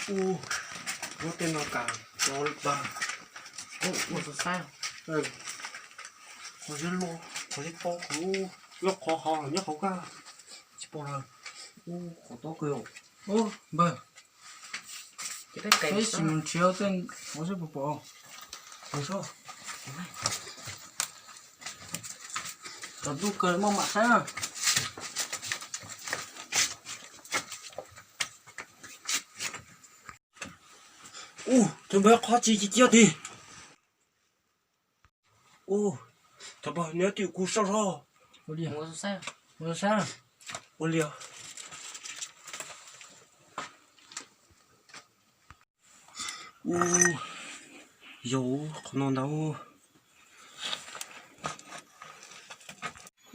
Ub, muab tej no kam rau pag. Ua xav xaib. Qhov zeb loj, qhov zeb tob kuv, nyob qhov hauv los nyob hauv kag. Tsis pom lawm. Ub, qhov tob kawg. Ub, npawg, peb sim mus nrhiav tej qhov seb puas pom. Tsaus ntuj kawg muaj mam saib na. Ub, cov npawg, qhov tsis cia cia ti. Ub, cov npawg, neb twm kuv soj soj. Ua li. Ub, yog qhov no ntag.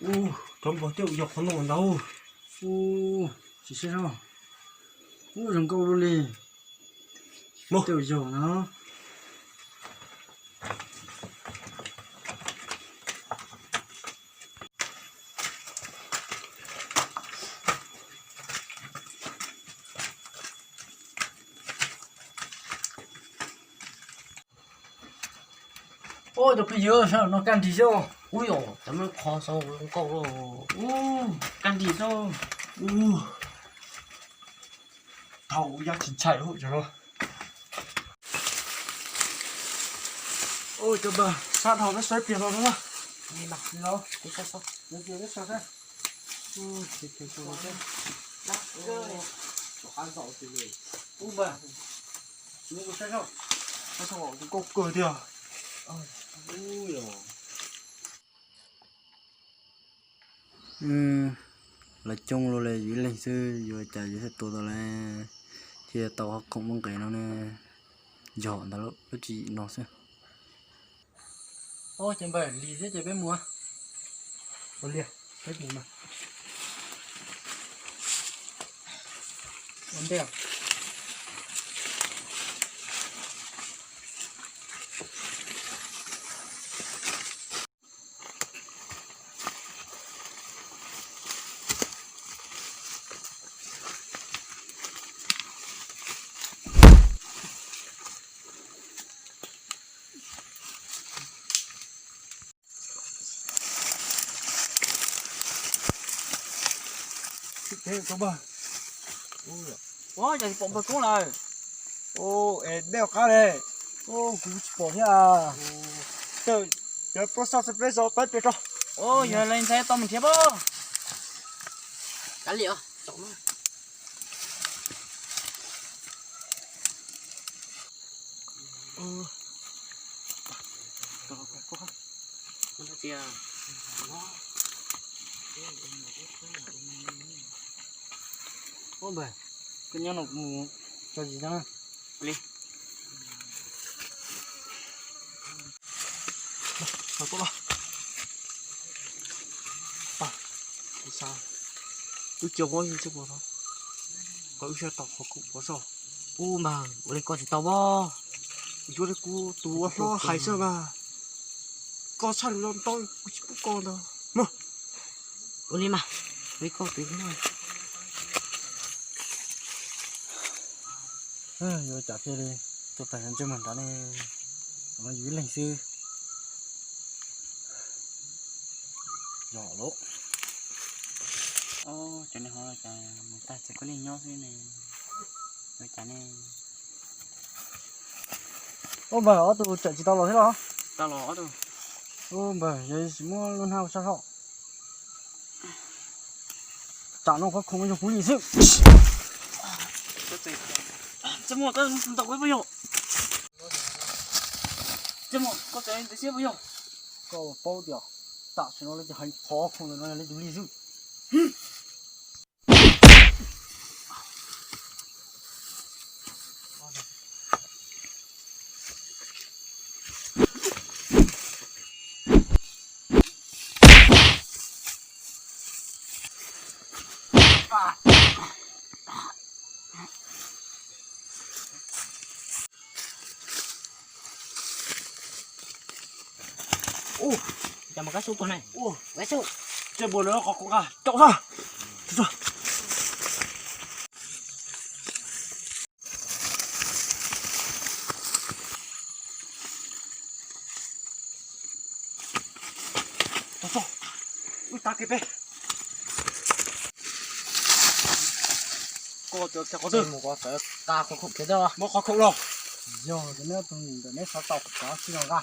Ub, cov npawg, tej yog qhov no ntag. Ub, tsis saib soj. Ub, zoo nkauj li. Tej yog no. Ub, cov phooj ywg, sab no kaj nrig xwb. Ub yog, cov me qhov xav zoo nkauj. Ub, kaj nrig xwb. Ub, thaum ub yaj tsis ntshai hauj cov no. Ub, cov npawg, sab dhau peb saib pliag no na. Ub, npawg, kuv saib zoo nkauj kawg tiag. Lawv coob luaj li, yus ib leeg xwb yuav cas yuav thiaj tua tau li. Thiaj tau qhov khoom muaj nqis no ne. Yog ntawd lub tswv yim no xwb. Ub, ces npawg, lig thiab ces peb mus. Ua li, peb mus mas. Ua ntej. Ua cas tsis pom npawg koob lawm? Es dej qab li. Kuv tsis pom thiab. Cov pab soj peb so pab pem rau. Yog li ntxhais tau mus nrhiav pob. Kav liam. Ub, npawg, koj nyob no kuv mus tso zis tso na. Li. Wb cia muab yeej tsis pom no, kom wb saib tau qhov khoom pov soj. Ub, npawg, ua li koj tsis tau pob. Yuav li kuv tus ua hlob hais xwb mas. Koj txhaj li los ntau, kuv tsis pub koj ntag. Mus. Ua li mas, ua li koj tus ua hlob. Yuav cas thiaj li tuaj tag ntsej muag nrad ne, no yus ib leeg xwb. Yog lawm. Cov niag hauv los cas mus tag txiv kuj niag nyob xwb ne, ua cas ne? Ub, npawg, ob tug tseem tsis tau los thiab los? Tau los ob tug. Ub, npawg, yog tsis muab lub hnab ua sab soj. Tsam no qhov khoom yog kuv li xwb. Txaj muag, koj ntaus kuv puas yog? Txaj muag, koj txawv ntawd xwb puas yog? Koj paub tias tam sim no lawv cov heev, qhov khoom ntawm no yog lawv tus li xwb. Ua cas mas kab xub tuag ne? Kab xub. Ces npawg lawv qhov khoom nqa caum txog. Tag kev peb. Koj mus qhov txawv, qa qhov khaum khiav tau. Muab qhov khaum los. Yog tias neb tus ntawm neb xav tau kuv cov tsis los nqa.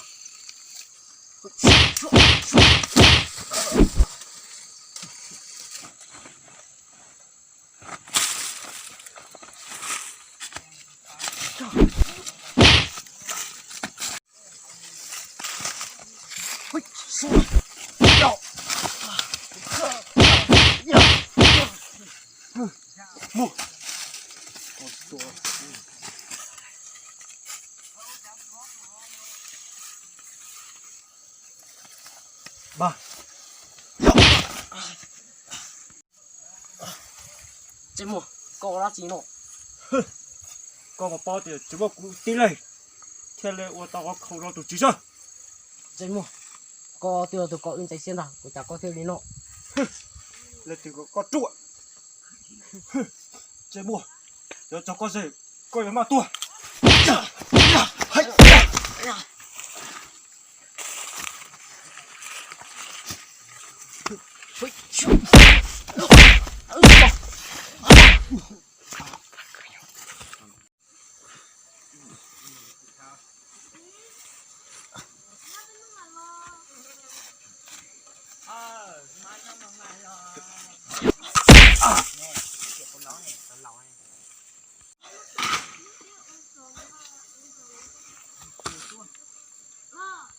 Tsis muaj, koj ua dab tsi no? Koj puas paub tias tsis muaj kuv tib leeg thiaj li ua tau qhov khaum rau tus tswv sab? Tsis muaj, koj twb yog tus kom wb ntxeev siab ntag, ua cas koj thiaj li no? Leej twg kom koj ruam? Tsis muaj, yuav txog koj ze, koj yuav maj tuag.